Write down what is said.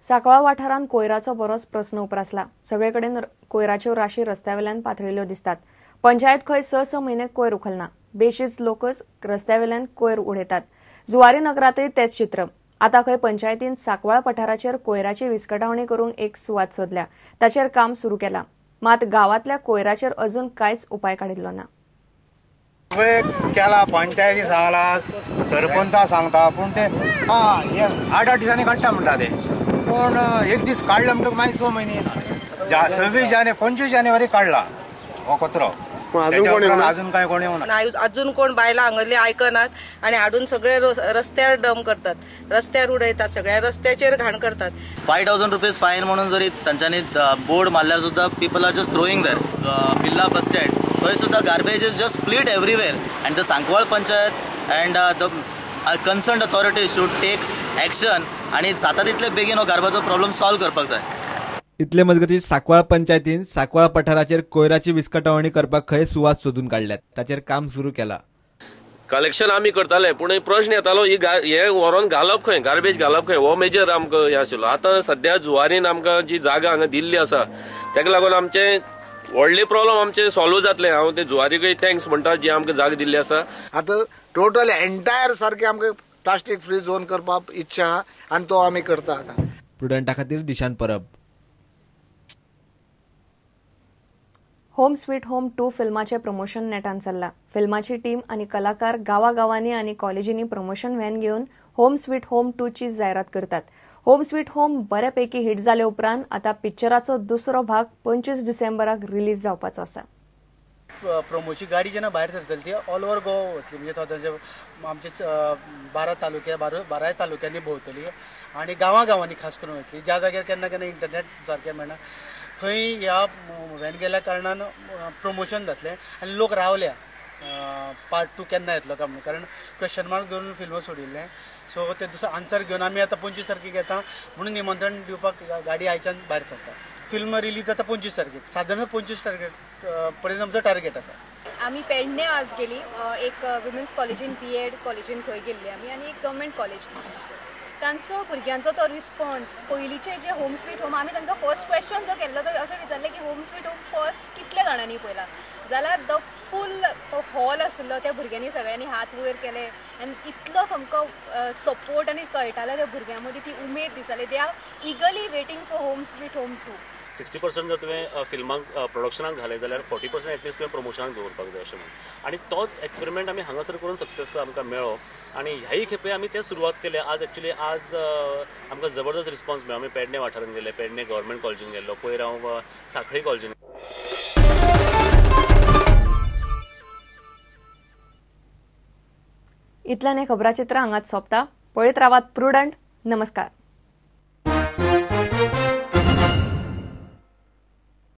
सांकवाळ वाठारांत कोयराचो बरोच प्रस्न उप्रासला. सगळे कडेन कोयराच्यो राशी रस्त्यावेल्यान पातळिल्ल्यो दिसतात. पंचायत खंय 6-6 म्हयने कोयर उखलना. बेशीच लोकच रस्त्यावेल्यान कोयर उडयतात. जुवारी नगरांतय तेच चित्र. आतां खंय पंचायतीन सांकवाळ पठाराचेर कोयराची विस्कटावणी करूंक एक सुवात सोदल्या. ताचेर काम सुरू केलां. मात गांवांतल्या कोयराचेर अजून कांयच उपाय काडिल्लो ना. सगळे केला, पंचायती सांगला, सरपंचा सांगता, पूण ते 8-8 दिसांनी काडटा म्हणटा ते, पूण एक दीस काडला म्हणटकच मागीर 6 म्हयने येना. 26 जानेवारी 25 जानेवारी काडला हो कचरो, अजून काय कोण येवना. अजून कोण बायलां हांगल्ली आयकनात आनी हाडून सगळे रस्त्यार डंप करतात, रस्त्यार उडयतात, सगळ्या रस्त्याचेर घाण करतात. 5000 रुपीज फायन म्हणून जरी तांच्यांनी बोर्ड मारल्यार सुद्दां people are just throwing there. Birla bus stand थंय सुद्दां garbage is just split everywhere and the Sancoale panchayat and the concerned authority should take action आनी जाता तितले बेगीन हो गार्बाजो प्रॉब्लम सॉल्व करपाक जाय. इतले मजगतीं सांकवाळ पंचायतीन सांकवाळ पठाराचेर कोयराची विस्कटावणी करपाक खंय सुवात सोदून काडल्यात. ताचेर काम सुरू केला. कलेक्शन आमी करताले, पूण प्रश्न येतालो हे व्हरोन घालप खंय, गार्बेज घालप खंय, हो मेजर आमकां हें आशिल्लो. आतां सद्या जुवारीन आमकां जी जागा हांगा दिल्ली आसा ताका लागून आमचें व्हडले प्रॉब्लम आमचे सॉल्व जातले. हांव ते जुवारीकय thanks म्हणटा जी आमकां जागा दिल्ली आसा. आतां टोटल एंटायर सारकें आमकां प्लास्टीक फ्री झोन करपाक इच्छा आहा आनी तो आमी करता. आतां प्रुडंटा खातीर Dishan Parab. Home sweet home 2 फिल्माचें promotion नेटान चल्लां. फिल्माची टीम आनी कलाकार गांवागांवांनी आनी कॉलेजींनी प्रमोशन व्हॅन घेवन होम स्वीट होम 2ची जायरात करतात. होम स्वीट होम बऱ्यापैकी हिट जाले उपरांत आतां पिक्चराचो दुसरो भाग 25 डिसेंबराक रिलीज जावपाचो आसा. प्रोमोची गाडी जेन्ना भायर सरतली ती ऑल ओवर गोवा वतली, म्हणजे आमचे 12 तालुके 12 तालुक्यांनी भोंवतली आनी गांवागांवांनी खास करून वतली. ज्या जाग्यार केन्ना केन्ना इंटरनेट सारकें मेळना थंय ह्या व्हॅन गेल्या कारणान प्रमोशन जातलें आनी लोक रावल्या पार्ट 2 केन्ना येतलो काय म्हणून, कारण क्वेश्चन मार्क दवरून फिल्म सोडिल्लें. सो ते दुसरो आन्सर घेवन आमी आतां 25 तारखेक येता म्हणून निमंत्रण दिवपाक गाडी आयच्यान भायर सरता. फिल्म रिलीज जाता 25 तारखेक, सादारण 25 तारखेक पर्यंत आमचो टार्गेट आसा. आमी पेडणे आज गेली, एक वुमेन्स कॉलेजीन, बी एड कॉलेजीन थंय गेल्ली आमी आनी एक गव्हर्मेंट कॉलेज. तांचो भुरग्यांचो तो रिस्पॉन्स, पयलींचे जे होम स्वीट होम, आमी तांकां फर्स्ट क्वेश्चन जो केल्लो तो अशें विचारलें की होम स्वीट होम फर्स्ट कितल्या जाणांनी पळयला, जाल्यार the फूल तो हॉल आशिल्लो त्या भुरग्यांनी सगळ्यांनी हात वयर केले आनी इतलो सामको सपोर्ट आनी कळटालो त्या भुरग्यां मदीं ती उमेद दिसताली. They are eagerly waiting for home sweet home 2. 60% जर तुवें फिल्माक प्रोडक्शनाक घालें जाल्यार 40% एटलिस्ट तुवें प्रमोशनाक दवरपाक जाय अशें म्हणून, आनी तोच एक्सपेरिमेंट आमी हांगासर करून सक्सेस आमकां मेळ्ळो आनी ह्याय खेपे आमी तें सुरवात केलें. आज एक्चुली आज आमकां जबरदस्त रिस्पॉन्स मेळ्ळो. आमी पेडणे वाठारांत गेले, पेडणे गव्हर्मेंट कॉलेजीन गेल्लो, पयर हांव सांखळी कॉलेजीन. इतल्यान हें खबराचित्र हांगाच सोंपता. पळयत रावात प्रुडंट. नमस्कार.